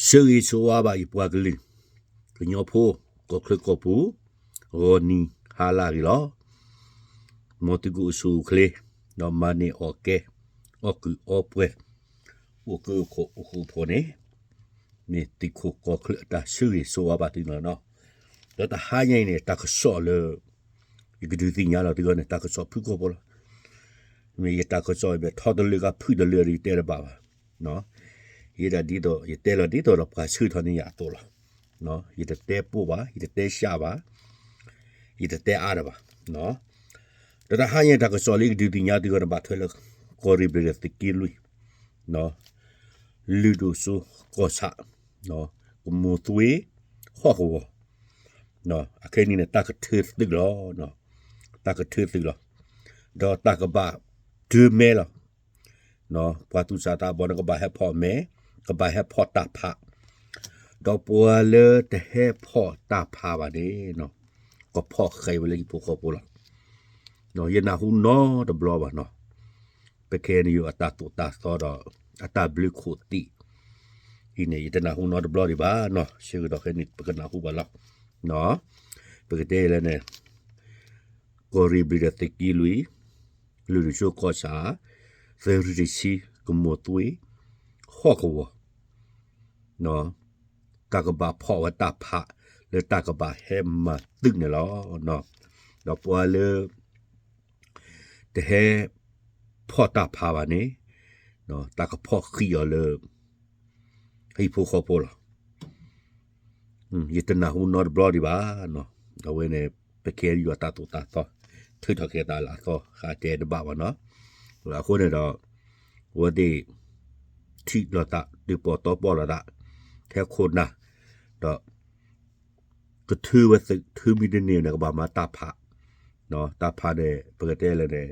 ဆၢဂ့ၤဆၢဝါဘၣ်ယပှၤကလုာ် ကညီဖိ ကီၢ်ချၢကီၢ်ပူၤ ဂီၤနံၤဟါလၢအဂ့ၤလီၤ. မ်သုကအိၣ်ဆူၣ်အိၣ်ချ့ ဒီးမၤန့ၢ်အီၣ်ကဲ အီၣ်ကုၢ်အီပှဲၤ အိၣ်ကၢအိၣ်ခိးအိၣ်ဃူအိၣ်ဖိးန့ၣ် မ့ၢ်သုးခိၣ်ကီၢ်ချၢအတၢ်ဆၢဂ့ၤဆၢဝါဘၣ်သုန့ၣ်လီၤ. ဒီးတဟါညါအံၤန့ၣ် တၢ်ကစီၣ်လၢ ယကဒုးသ့ၣ်ညါလီၤသုဂီၢ်န့ၣ် တၢ်ကစီၣ်ဖုၣ်ကိာ်ဖိလီၤ. မ့ၢ်ယတၢ်ကစီၣ်အံၤ မ့ၢ်ထီတလၢကဖုၣ်တလၢဒီးယတဲတဘၣ်ဘၣ်. ယဲဒၣ်ဒ်သိး ယတဲလီၤဒ်သိးဒီးပှၤဆှၢထီၣ်န့ၢ်ယၤအသိးလီၤ. ယတတဲပိၢ်ဘၣ်, ယတတဲရှးဘၣ်, ယတတဲအါတဘၣ်. ဒီးတဟါညါတၢ်ကစီၣ်လၢယကဒုးသ့ၣ်ညါသုဂီၢ်န့ၣ် ဘၣ်ထွဲလၢ ကီၢ်ရ့ၣ်ဘျ့ၣ်ဒီးသုးက့လွံၢ် လုၢ်ဒိၣ်စိကီၢ်ဆၣ် ကမိၢ်သွ့ ဟီၣ်ကဝီၤ အခဲအံၤန့ၣ် တၢ်ကထၢသုးလီၤ. တၢ်ကထၢသုးလီၤ. ဒီးတၢ်ကဘၣ်ဒၢမဲလီၤ. ပှၤသူၣ်စၢ်သးဘီၣ်န့ၣ် ကဘၣ်ဟဲဖီၣ်မဲ, ကဘၣ်ဟဲဖီၣ်တၢ်ဖး, ဒီးပှၤလၢတဟဲဖီၣ်တၢ်ဖးဘၣ်န့ၣ် ကဖီၣ်ဃဲးဝဲလၢဟံၣ်ဖိဃီဖိလီၤ. ယနၢ်ဟူနီတဘျီဘၣ်နီၤ ပခဲအံၤန့ၣ် အတၢ်သိၣ်တၢ်သီဒီး အတၢ်ဘျုးခိၣ်သ့ၣ်အံၤန့ၣ် ယတနၢ်ဟူနီတဘျီဒံးဘၣ်နီၤ. ဆၢကတီၢ်ခဲအံၤန့ၣ် ပကနၢ်ဟူဘၣ်လီၤ. ပကတဲလၢန့ၣ် ကီၢ်ရ့ၣ်ဘျ့ၣ်ဒီးသုးက့လွံၢ် လုၢ်ဒိၣ်စိကီၢ်ဆၣ် သရံၣ်တဆံ ကမိၢ်သွ့ ဟီၣ်ကဝီၤ တၢ်ကဘၣ်ဖီၣ်ဝဲတၢ်ဖး လၢတၢ်ကဘၣ်ဟဲမၤသုးန့ၣ်လီၤ. ဒီးပှၤလၢ တဟဲဖီၣ်တၢ်ဖးဘၣ်န့ၣ် တၢ်ကဖီၣ်ဃံးအီၤလၢ ဟံၣ်ဖိဃီဖိလီၤ. ယတနၢ်ဟူနီတဘျီဒံးဘၣ်. အဝဲန့ၣ် ပခဲအံၤအတၢ်သိၣ်တၢ်သီ ထုးထီၣ်က့ၤတၢ်လၢအသီ ဃးတဲတဘၣ်ဘၣ်နီၤ. အဃိန့ၣ်ဒီး အဝဲသ့ၣ် ထံၣ်လိာ်သး ဒုးပီၢ်တီပီၢ်လိာ်သး ထဲခိၣ်နၢ် ဒီး ကထုဝဲသုး ထုမံၤတန့ၢ်န့ၣ် ကဘၣ်မၤတၢ်ဖး, တၢ်ဖးန့ၣ် ပကတဲလၢန့ၣ်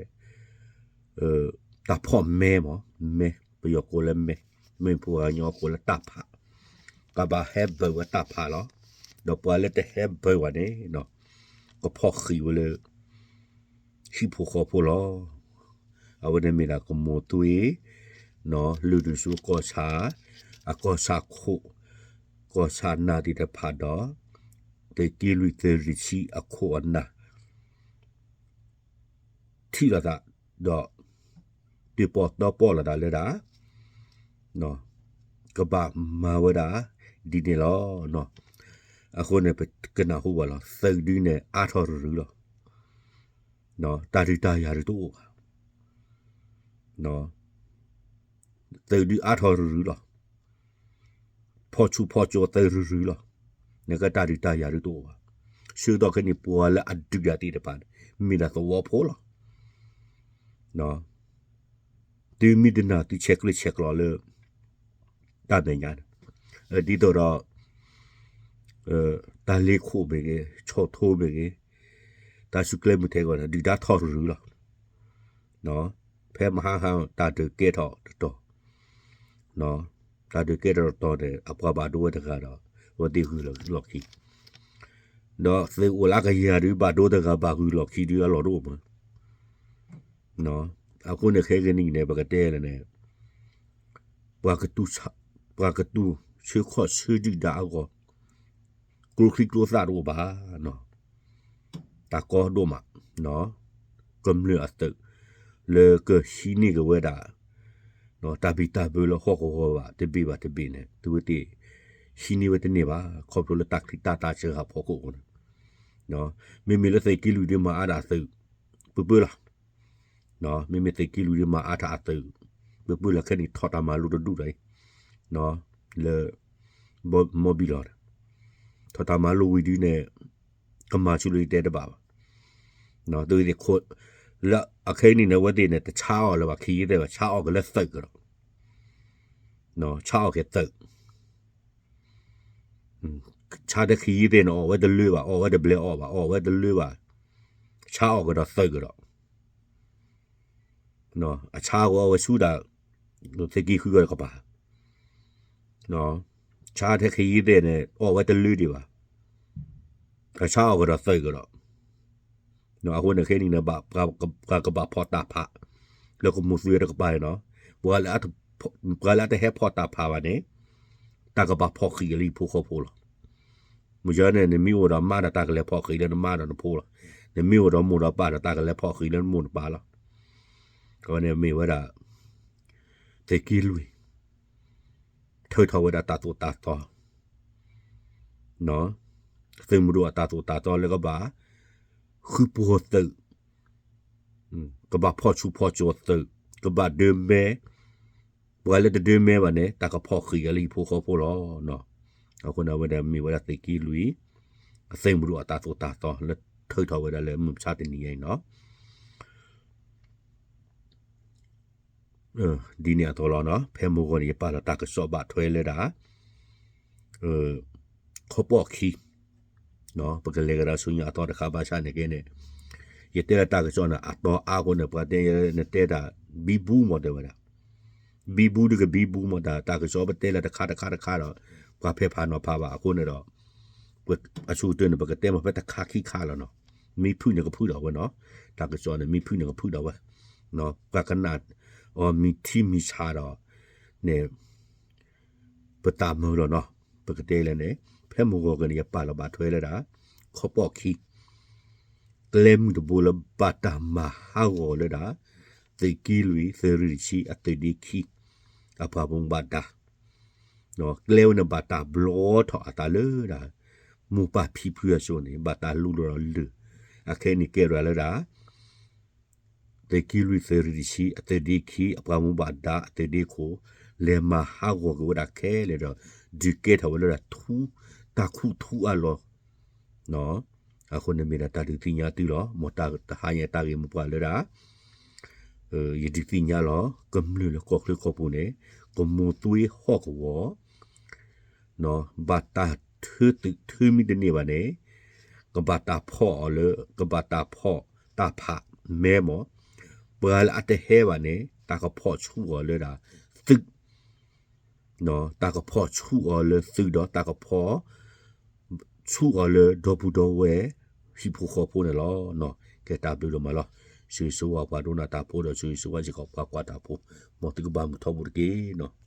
တၢ်ဖီၣ်မဲမး မဲ ပယီၤကိးလၢမဲ မ့ၢ်ပှၤကညီကိးလၢတၢ်ဖး, ကဘၣ်ဟဲဘၢၣ်ဝဲတၢ်ဖးလီၤ. ဒီးပှၤလၢတဟဲဘၢၣ်ဘၣ်န့ၣ် ကဖီၣ်ဃံးဝဲလၢ ဟံၣ်ဖိဃီဖိလီၤ. အဝဲန့ၣ်မ့ၢ်ဒၣ်ကမိၢ်သွ့ လုၢ်ဒိၣ်စိကီၢ်ဆၣ် အကီၢ်ဆၣ်ခိၣ် ကီၢ်ဆၣ်နၢ်သ့ၣ်တဖၣ်ဒီး သုးက့လွံၢ်သရံၣ်တဆံအခိၣ်အနၢ် ထံၣ်လိာ်သး ဒီး ဒုးပီၢ်တီပီၢ်လိာ်သးလၢဒၣ် ကဘၣ်မၤဝဲဒၣ် ဒ်န့ၣ်လီၤ. အဃိန့ၣ် ပကနၢ်ဟူဘၣ်လီၤ သုးဒုန့ၣ် အါထီၣ်ရုၢ်ရုၢ်လီၤ. တၢ်ဒုးတၢ်ယၤဒုးတအိၣ်ဘၣ်. သုးဒုအါထီၣ်ရုၢ်ရုၢ်လီၤ. ဖီၣ်ဆူၣ်ဖီၣ်ကၠိသုးရုၢ်ရုၢ်လီၤ. နကတၢ်ဒုးတၢ်ယၤဒုးတအိၣ်ဘၣ်. ဆၢကတီၢ်ခဲအံၤန့ၣ် ပှၤလၢအဒုးယၤသ့ၣ်တဖၣ်န့ၣ် မ့ၢ်ဒၣ်သဝီဖိလီၤ. သုမ့ၢ်တနာ်သုဆဲးကျၢဆဲးကျိးလၢ တၢ်မဲာ်ညါန့ၣ် ဒ်သိးဒီး တၢ်လ့ခိၣ်မ့ၢ်ဂ့ၤ ဆီၣ်ထိမ့ၢ်ဂ့ၤ တၢ်ဆူၣ်ကျဲမုၢ်ထဲဂီၢ်န့ၣ် ဒုၣ်ဒါထီၣ်ရုၢ်လီၤ. ဖဲမဟါဟါ တၢ်ဒုးကဲထီၣ်တတီၤ တၢ်ဒုးကဲထီၣ်တတီၤန့ၣ် အပှၤဘၣ်ဒိဝဲတဂၤဒီး အဝဲသ့ၣ်ဂုၤလီၢ်ခံ ဒီးသုးအိၣ်လၢကယၤဒုး ဘၣ်ဒိတဂၤ ဘၣ်ဂုၤလီၢ်ခံဒုး အလီၢ်တအိၣ်မး. အဃိန့ၣ်ခဲကနံၣ်အံၤန့ၣ် ပကတဲလၢန့ၣ် ပှၤကတူၢ်ဆၢခီၣ်ဆၢဒုၣ်ဒါအဂီၢ် ကျိချံကျိသၣ်တအိၣ်ဘၣ်. တၢ်ကီဒိၣ်မး ကမျၢၢ်အသုး လၢကဟံးန့ၢ်က့ၤဝဲဒၣ် တၢ်ဘံၣ်တၢ်ဘၢလၢဟီၣ်ကဝီၤဘၣ်တဘ့ၣ်ဘၣ်တဘ့ၣ်န့ၣ် သုဝဲသ့ၣ် ဟံးန့ၢ်ဝဲတန့ၢ်ဘၣ် ခီဖျိလၢတၢ်ချံတၢ်သၣ်စှၤဖီခိၣ်အဃိန့ၣ် မ့မ့ၢ်လၢသုးက့လွံၢ်ဒုးမၤအါဒၣ်သုး ပၢပၢလီၤ. မ့မ့ၢ်သုးက့လွံၢ်ဒုးမၤအါထီၣ်အသုး ပၢပၢလီၤခဲအံၤန့ၣ် ထီၣ်တၢ်မၤလိတဒူၣ်ဒီးအံၤ လၢ မီဘံၣ်လီၤ ထီၣ်တၢ်မၤလိဝံၤဒုးန့ၣ် ကမၤဆူၣ်လၢယတဲတဘၣ်ဘၣ်. သုဝဲသ့ၣ်ခိၣ် လၢအခဲအံၤန့ၣ် အဝဲသ့ၣ်န့ၣ် တဆါအီၣ်လၢၤဘၣ် ခံယုၢ်သဲးဘၣ် ဆါအီၣ်က့ၤလၢသုးကဒီး ဆါအီၣ်က့ၤသုး ဆါတခံယုၢ်သဲးန့ၣ် အီၣ်ဝဲတလၢဘၣ် အီၣ်ဝဲတဘျဲးအီၣ်ဘၣ် အီၣ်ဝဲတလၢဘၣ် ဆါအီၣ်ကဒီးသုးကဒီး အဆါအီၣ်က့ၤအီၣ်ဝဲဆူဒၣ် သုးက့ဃုကဒီးကပၤ ဆါထဲခံယုၢ်သဲးန့ၣ် အီၣ်ဝဲတလၢဒံးဘၣ် အဆါအီၣ်ကဒီးသုးကဒီး အဃိန့ၣ်ခဲအံၤန့ၣ် ပှၤကဘၣ်ဖီၣ်တၢ်ဖး လၢကမိၢ်သွ့တကပၤန့ၣ်နီၤ ပှၤလၢအတဟဲဖီၣ်တၢ်ဖးဘၣ်န့ၣ် တၢ်ကဘၣ်ဖီၣ်ဃံးအီၤလၢဟံၣ်ဖိဃီဖိလီၤ. မ့ၢ်ယဲန့ၣ် နမ့ၢ်အိၣ်ဒီးမါဒီး တၢ်ကလဲၤဖီၣ်ဃံးလၢနမါဒီးနဖိလီၤ. နမ့ၢ်အိၣ်ဒီးမိၢ်ဒီးပၢ်ဒီး တၢ်ကလဲၤဖီၣ်ဃံးလၢနမိၢ်နပၢ်လီၤ. အဝဲန့ၣ်မ့ၢ်ဝဲဒၣ် သုးက့လွံၢ် ထုးထီၣ်ဝဲဒၣ်တၢ်သိၣ်တၢ်သီ သုးမုၢ်ဒိၣ်အတၢ်သိၣ်တၢ်သီလၢကဘၣ် ဃုပှီၤသုး, ကဘၣ်ဖီၣ်ဆူၣ်ဖီၣ်ကၠီၤသုး, ကဘၣ်ဒၢမဲ, ပှၤလၢတဒၢမဲဘၣ်န့ၣ် တၢ်ကဖီၣ်ဃံးအီၤလၢဟံၣ်ဖိဃီဖိလီၤ. အဃိန့ၣ် အဝဲဒၣ်မ့ၢ်ဝဲဒၣ်သုးက့လွံၢ် အသုးမုၢ်ဒိၣ်အတၢ်သိၣ်တၢ်သီလၢထုးထီၣ်ဝဲဒၣ်လၢမုၢ်မဆါတနံၤအံၤန့ၣ်လီၤ. ဒ်န့ၣ်အသိးလီၤ. ဖဲမုၢ်ဂီၤန့ၣ် ယပာ်လီၤတၢ်ကစီၣ်ဘၣ်ထွဲလၢဒၣ် ခီပီၣ်ခံ, ပကလဲၤကဒီးဆူညါအသီတခါ ဘၣ်ဆၣ်န့ၣ်က့န့ၣ် ယတဲလၢတၢ်ကစီၣ်န့ၣ် အတီအါအဃိန့ၣ် ပှၤတဲနတဲတၢ် ဘံဘူမး တဲဝဲဒၣ် ဘံဘူဒီးကဘံဘူမး တၢ်ကစီၣ်ပတဲလၢတခါတခါတခါဒီး ပှၤဖဲးဖးနီၤဖးဘၣ်အဃိန့ၣ်ဒီး အဆိကတၢၢ်န့ၣ် ပကတဲမ့ၢ်ဖဲတခါခံခါလီၤနီၤ. မ့ၢ်ဖုၣ်န့ၣ်ကဖုၣ်ဒီးဝဲနီၤ. တၢ်ကစီၣ်န့ၣ် မ့ၢ်ဖုၣ်န့ၣ်ကဖုၣ်ဒီးဝဲ, ပှၤကနၣ်အီၤမံၤထံမံၤဆးဒီး န့ၣ် ပသးမုာ်လီၤနီၤ. ပကတဲလဲၣ်န့ၣ် ဖဲမုၢ်ဂီၤကန့ၣ် ယပာ်လီၤဘၣ်ထွဲလၢဒၣ် ခီပီၣ်ခံ ကျဲမုၢ်တဘိလၢဘၣ်တၢ်မၤဟးဂီၤလၢဒၣ် သုးက့လွံၢ် သုးရ့ၣ်တဆံ အသုးဒ့ခံ အပှၤမူဘၣ်ဒါ, ကျဲဝဲန့ၣ်ဘၣ်တၢ်ဘျီထီၣ်အသးလၢဒၣ် မိၢ်ပၢ်ဖံဖုအစိၤန့ၣ် ဘၣ်တၢ်လူလီၤလၢာ်, အခဲအံၤန့ၣ်ကဲဒၣ်လၢဒၣ် သုးက့လွံၢ် သုးရ့ၣ်တဆံ အသုးဒ့ခံ အပှၤမူဘၣ်ဒါ အသုးဒ့ခိၣ် လဲၤမၤဟးဂီၤက့ၤဝဲဒၣ်ခဲလၢာ်ဒီး ဒုးကဲထီၣ်ဝဲလၢဒၣ်ထူ တၢ်ခူၣ်ထူအါလီၤ အဃိန့ၣ်မ့ၢ်ဒၣ်တၢ်ဒုးသ့ၣ်ညါသုလီၤ. မ်တၢ်တဟါညါတၢ်ဂ့ၢ်မိၢ်ပှၢ်လၢဒၣ် ယဒုးသ့ၣ်ညါလီၤ. ကမျၢၢ်လၢကီၢ်ချၢကီၢ်ပူၤန့ၣ် ကမိၢ်သွ့ဟီၣ်ကဝီၤ ဘၣ်တၢ်ထုသုးထုမံတန့ၢ်ဘၣ်န့ၣ် ကဘၣ်တၢ်ဖီၣ်အီၤလၢ ကဘၣ်တၢ်ဖီၣ်တၢ်ဖးမဲမး, ပှၤလၢအတဟဲဘၣ်န့ၣ် တၢ်ကဖီၣ်ဆူၣ်အီၤလၢဒၣ်သုး တၢ်ကဖီၣ်ဆူၣ်အီၤလၢသုးဒီးတၢ်ကဖီၣ်ဆူၣ်အီၤလၢဒီပုၢ်ဒီဝဲၢ် ဟံၣ်ဖိဃီဖိန့ၣ်လီၤ. ကဲတၢ်ဘျုးဒိၣ်မးလီၤ. ဆိၣ်ဂ့ၤဆိၣ်ဝါပှၤဒိကနၣ်တၢ်ဖိဒီးဆိၣ်ဂ့ၤဆိၣ်ဝါစ့ၢ်ကီးပှၤကွၢ်တၢ်ဖိ, မ်သုကဘၣ်မုာ်ထီဘိတက့ၢ်နီၤ.